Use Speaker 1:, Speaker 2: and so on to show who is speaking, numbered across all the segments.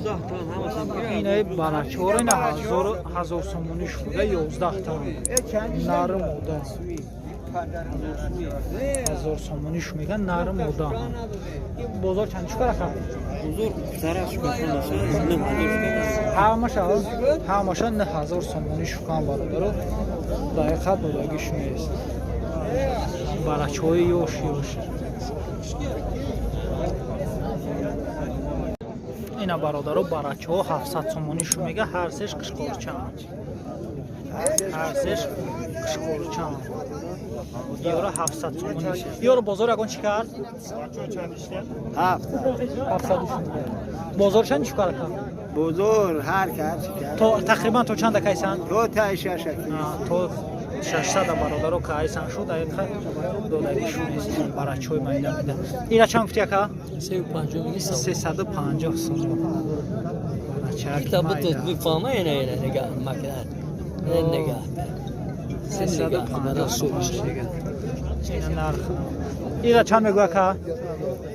Speaker 1: Инаи барачора ина 1000 сомонӣ шуда, 11 тан. Нару мода. 1000 сомонӣ шу меган, нару мода. Бозор чанд чӣ карака?
Speaker 2: Бозор сара шукафон аша, 9000 шукафон.
Speaker 1: Ҳамаша, ҳамаша 9000 сомонӣ шукан, бародаро. Дақиқа додагиш нест. Барачаҳои ёш ёш. Ина, бародаро, барачаҳо 700 сомонӣ шу мега, ҳар сеш қишқорчаанд. Ҳар сеш қишқорчаанд. Ёра 700 сомонӣ. Ёро бозор ягон чӣ кард?
Speaker 3: Ҳафт.
Speaker 1: 700 шумега. Бозор чанд чӣ кард?
Speaker 3: Бозор ҳар кар
Speaker 1: То тақрибан то чанда кайсан?
Speaker 3: То таи шашаки.
Speaker 1: То 600 бародаро кайсан шуд, аиқа додагишу нест. Барачои майда майда. Ира чанд гуфти, ака? 350 сом. Барачак майда.
Speaker 2: Мефаҳма, ина ина нигоҳ макар. Нигоҳ.
Speaker 1: 350 сом шига. Ина нарх. Ира чанд мегӯ, ака?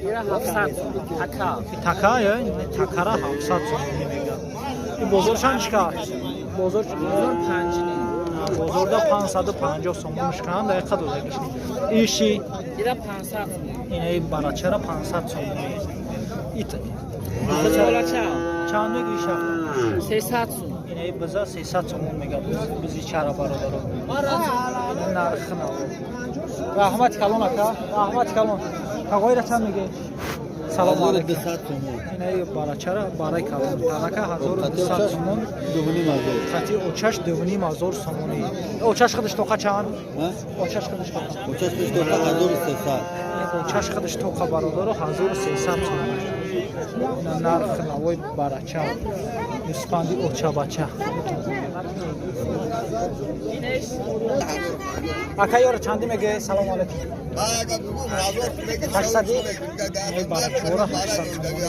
Speaker 2: Ира 700 така.
Speaker 1: Така, я? Такара 700 сом мега. И бозор чанд чӣ кард? Бозор
Speaker 2: Бозор 5.
Speaker 1: Бозорда 550 сомон шикан, дақиқа додагиш. Иши
Speaker 2: Ира 500.
Speaker 1: Инаи барачара 500 сомонӣ. Ит
Speaker 2: Чолача.
Speaker 1: Чанд мегӯ иша?
Speaker 2: 300 сум.
Speaker 1: Инаи биза 300 сомон мега, бизи чара, бародаро. Ина нархи наво. Раҳмати калон, ака. Раҳмати калон. Тағоира чанд мегӯ? Салому алайкум. Инаи барачара бараи калон. Тарака 1200 сомон. Хати очаш 2500 сомонӣ. Очаш худаш тоқа чанд? Очаш худаш тоқа. Очаш худаш тоқа, бародаро, 1300 сомон. Ина нархи навои барача. Гӯспанди очабача. Ака, ёра чанди меге? Салому алайкум. 800-и? Не, барачора 800 сомонӣ.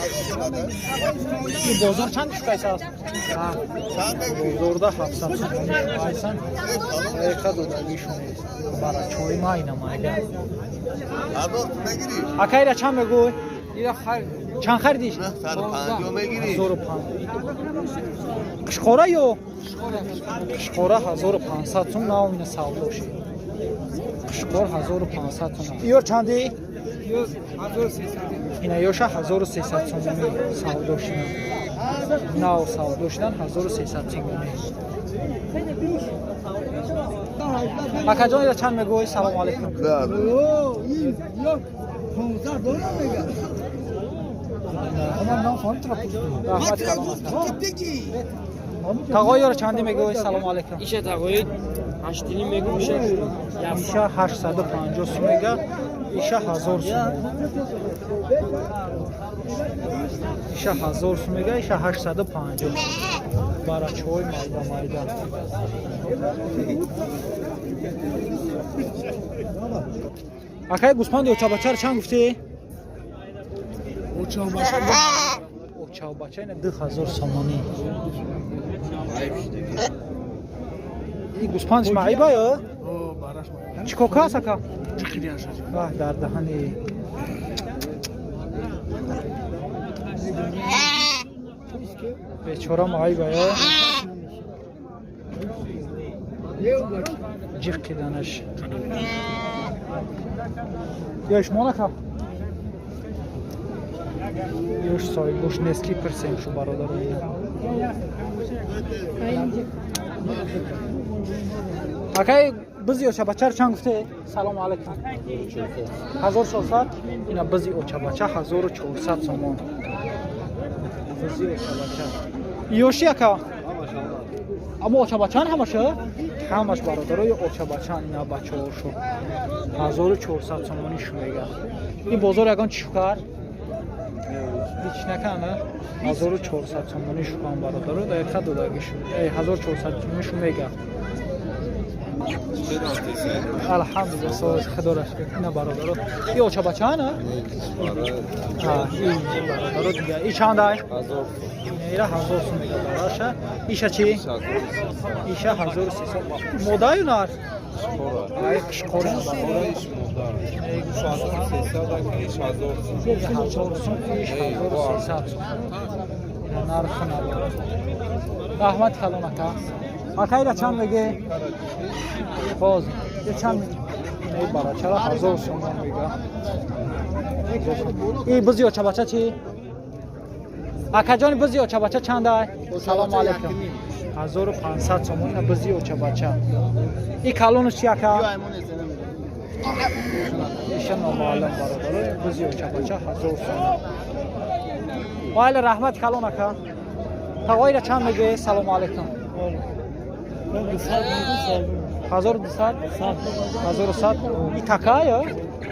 Speaker 1: Ин бозор чанд шукайса аст? Бозорда 700 сомонӣ шукайсан. Дақиқа додагишон нест. Барачои майна майда. Ака, ира чанд мегӯй?
Speaker 2: Ира хар
Speaker 1: Чанд харидиш? 1500. Қишқора ё? Қишқора 1500 сум нав ина савдо шид. Қишқор 1500 сум. Иёр чанди?
Speaker 2: 1300.
Speaker 1: Ина ёша 1300 сомонӣ савдо шидан. Нав савдо шидан 1300 сомонӣ. Акаҷон, ира чанд мегӯй? Салому алайкум. Раҳмат калом. Тағои, ёра чанди мегӯй? Салому алайкум.
Speaker 2: Иша тағои 8 мегӯ, иша
Speaker 1: Иша 850 сум мега, иша 1000 сум. Иша 1000 сум мега, иша 850. Барачаҳои майда майда. Акай, гӯспанди очабачаро чанд гуфтӣ? Очабача ина 2000 сомонӣ. И гӯспандиш маиба ё? Чӣ кока аст, ака? Ваҳ, дар даҳани. Бечора маиба ё? Ҷиқиданаш. Ёш монака? Ёш соҳибош нест, ки пирсем шу, бародаро ина. Акай, бизи очабачаро чанд гуфте? Салому алайкум. 1400? Ина бизи очабача 1400 сомон. Бизи очабача. Ёши, ака? Аммо очабачан ҳамаша? Ҳамаш, бародарои, очабачан ина бачаҳошу. 1400 сомонӣ шу мега. Ин бозор ягон чӣ шукар? Ҳеч накана? 1400 сомонӣ шукан, бародаро, дақиқа додагӣ шу. 1400 сомонӣ шу мега. Алҳамдулилла, соз, худоро шукр. Ина, бародаро. И очабачана? Ин бародаро дига. И чандай? Ира 1000 сум мега бараша. Иша чӣ? Иша 1300. Модаю нар? Ай, қишқор бародаро. Эй, 1000 сум, иш 1300 сум. Ина Нархи наво. Раҳмати калон, ака. Ака, ира чанд меге? Боз я чанд меге? Ин барачара 1000 сомон мега. И бузи очабача чи, акаҷони? Бузи очабача чандай? Салому алейкум. 1500 сомон ина бузи очабача. И калонаш чи, ака? Иша номаълум, бародаро. Бузи очабача 1000 сомон. Вайла, раҳмати калон, ака. Тағоира чанд меге? Салому алейкум. 1200, 1100. И такая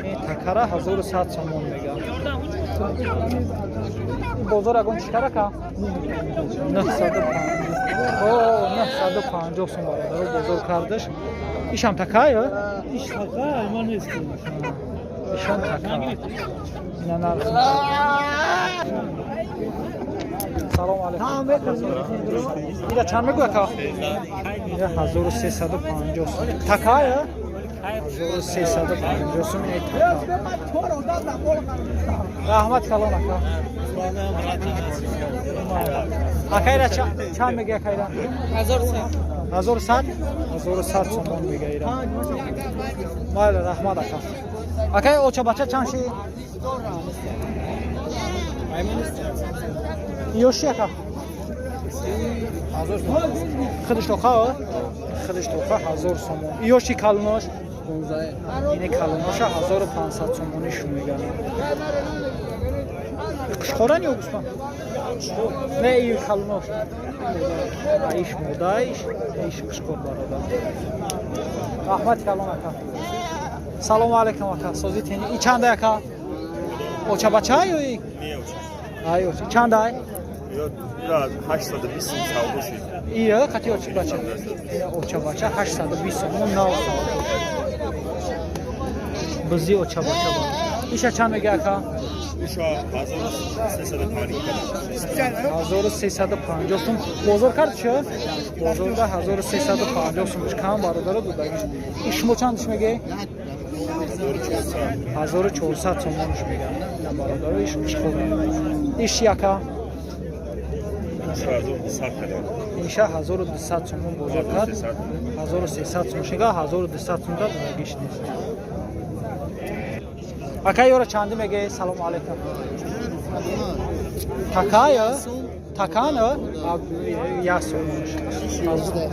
Speaker 1: и такара 1100 сомон мега. Бозор ягон чӣ карака? 950 сом, бародаро, бозор кардаш. Ишам такая, ишам така. Ина нарх. Салому алейкум. Ира чанд мегӯ, ака? Ира 1350 сом. Такая 1350 сом ина така. Раҳмат калон, ака. Ака, ира чанд меги, ака, ира? 1100, 1100 сомон мега ира. Майли, раҳмат, ака. Акай, оча бача чанд ши? Ёши, ака? Худиш тоқа, худиш тоқа 1000 сомон. Ёши калонош? Ини калоноша 1500 сомони шу меган. Қушқоран ё гӯспанд? Не, и калонош, иш мода, иш қушқор, бародар. Раҳмати калон, ака. Салому алейкум, ака, созӣ тени. И чандай, ака? Очабача ё и? Ай, чандай?
Speaker 4: 820 савдо шид.
Speaker 1: Ия қати очабача. Очабача 820 сомон, нав савдо. Бузи очабача ба. Иша чанд мега, ака?
Speaker 4: Иша 1350.
Speaker 1: 1350 сом бозор кард чӣ? Бозорда 1350 сом кам, бародаро, додагиш. И шумо чандиш меге? 1400 сомонш меган. На, бародаро, иш хуб. Иш, яка? Иша 1200 сомон бозор кард. 1300 сом шига, 1200 сом дад, додагиш нест. Ака, ёра чанди меге? Салому алейкум. Такая? Такана? Як сомонш.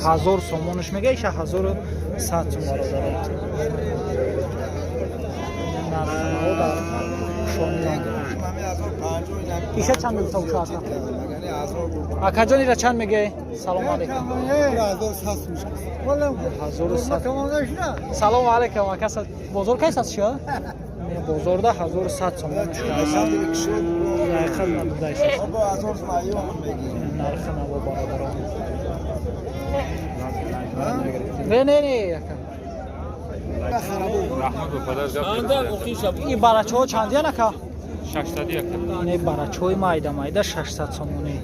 Speaker 1: 1000 сомонш меге, иша 1100 сом, бародаро. Нархҳо дар шони. Иша чанд мегуфта уша, ака? Акаҷон, ира чанд меге? Салому алейкум. 1100. Салому алейкум, ака. Бозор кайс аст шуа? Бозорда 1100 сомон шудааст. Дақиқа надодааст. Нархи наво, бародарон. Не, не, не, ака. И барачаҳо чандиян, ака? Не, барачаҳои майда майда 600 сомонӣ.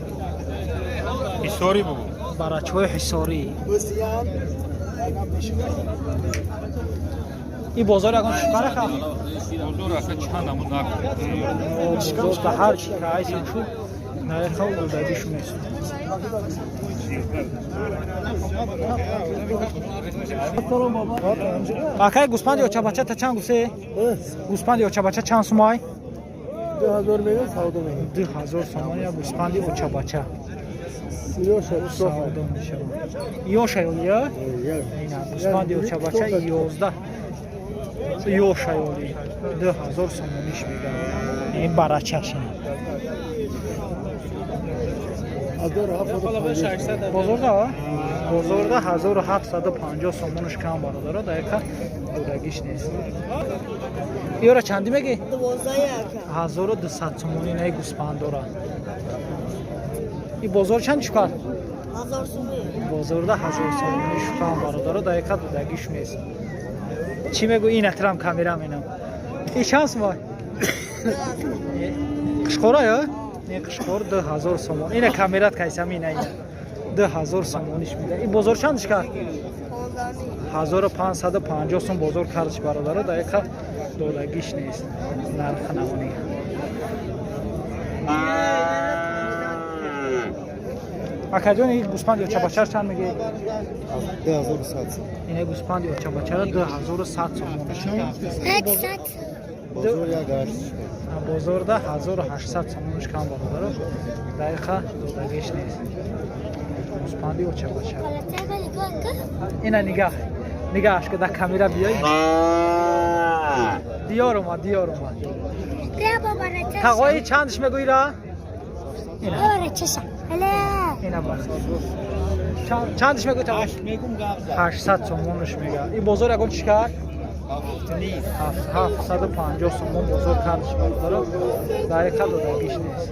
Speaker 4: Ҳисорӣ бугу.
Speaker 1: Барачаҳои ҳисорӣ. И бозор ягон чӣ ака?
Speaker 4: Бозор, ака, чанд аму нарх.
Speaker 1: Бозор да ҳар чӣ каайсан шу нархҳо додагишу нест. Акай, гӯспанди очабача та чанд гуфте? Гӯспанди очабача чанд сумай?
Speaker 3: 2000 мегӯ, савдо мегӯ.
Speaker 1: 2000 сомон я гӯспанди очабача. Савдо мешавад. Ёша ёлия? Ина гӯспанди очабача 11 ёша ёли. 2000 сомониш мегӯяд. Ин барачаш. Бозорда? Бозорда 1750 сомонаш кам, бародаро, дақиқа додагиш нест. Ёра чандӣ мегӣ? 1200 сомонӣ наи гӯспандора. И бозор чанд шукар? Бозорда 1000 сомонӣ шукам, бародаро, дақиқа додагиш нест. Чӣ мегӯ? Ин атрам камера менам. И чанд сомон? Қишқора ё? Не, қишқор 2000 сомон. Ина камерат кайсам, ина ина. 2000 сомониш мида. И бозор чандиш кард? 1550 сом бозор кардш, бародаро, дақиқа додагиш нест. Нархи навони. Акаҷон, ин гӯспанд ё чабачар чанд мегӯӣ?
Speaker 3: 2100.
Speaker 1: Ина гӯспанд ё чабачара 2100 сомон.
Speaker 3: Бозор як ҳашт.
Speaker 1: Бозорда 1800 сомонш кам, бародаро, дақиқа додагиш нест. Гӯспанди очабача. Ина нигаҳ, нигаҳаш ка, дар камера биёй. Диёр омад, диёр омад. Тағои, чандш мегӯӣ ра? Ина, ина бас. Чандш мегӯӣ, тағои? 800 сомонш мега. Ин бозор ягон чӣ кард? 750 сомон бозор кардш, бародаро, дақиқа додагиш нест.